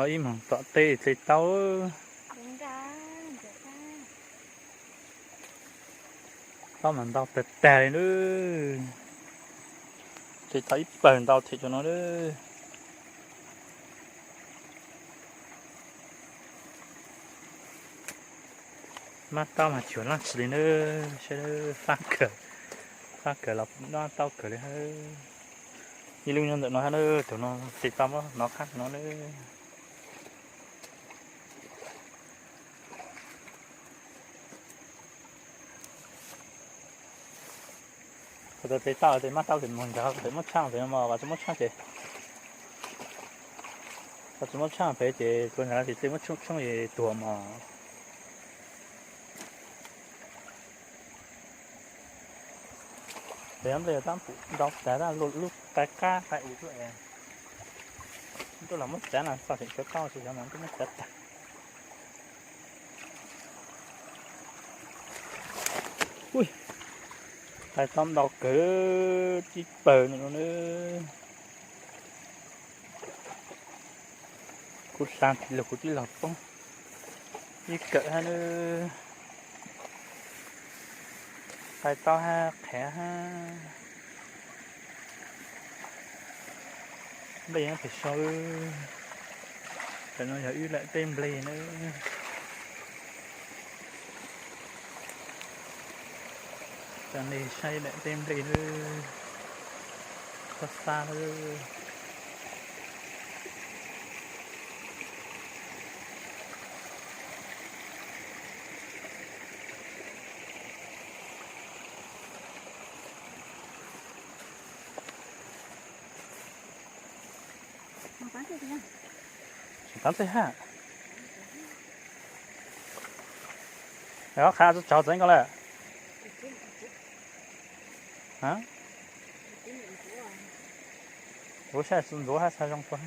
Ib moog tom teb tes tau. Taub mas ntau tag tag li na. Tes tau ib pawg ntau them rua no na. Mab taub mas cuag laaj tsi li na. Saib, fab kawg, fab kawg los mab taub kawg li hab. Ib lub nyob ntawm no hab na, tug no tes tau mab nov qab no na. Kuv tau tes tau tes mab taub tes moog nrug pem muab tshaaj pem mog, kuv tsi muab tshaaj ces, kuv tsi muab tshaaj pem ces kuv nrug tes muab tshoob tshoob es tuag mog. Pem nplej tab pum ntau tag, lub qai qab qai u tuaj, tuaj los muab txav no txog tseem tshuav taub tsi xyov mas tuaj muab txav tag. Qai taub ntau kawg, tib pawg no na. Kuv hla lug kuv tib lug poob ib kawm hab na. Qai taub hab qhev hab. Nplej nyob pem saud. Tam no yog wb lawm tej nplej na. Coj nej saib lawm tej nplej na. Txhob xav lawm. Tseem taab txej hab. Ob qha tsaug txawv nkaus lawm. Kuv saib ntxuav hab xav zoo tua.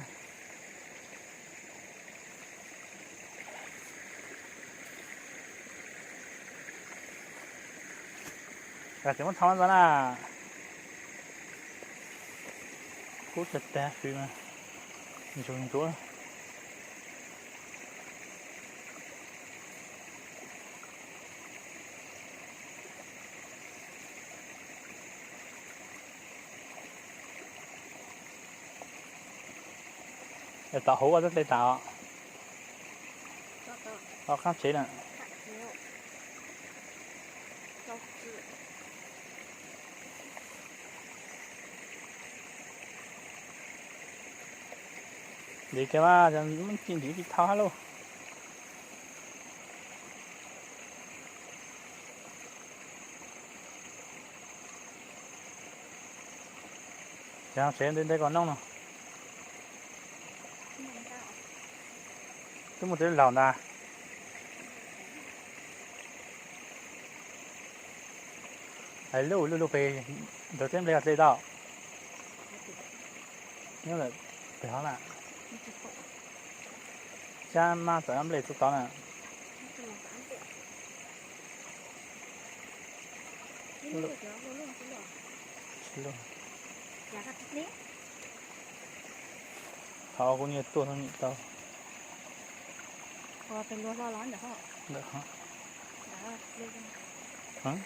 Tseem muab thaub ntxov na. Kub tag tag fwv mas ntsuag ntsuav. Tom hauv ua teb ple tas os. Ob qab tsev na. Ntev kawg mas, muab ci ntiv ci thau hab lauj. Ces tsev ntev ntev kom nooj no. Twb muaj tsev laus ntag. Hais lub lub lub pem ntawd teb nplej dle tau. Nyob lawm pem hov na. Xyab mab txawm nplej txug tod na. Thaum kuv niag tuaj tau. Ntawm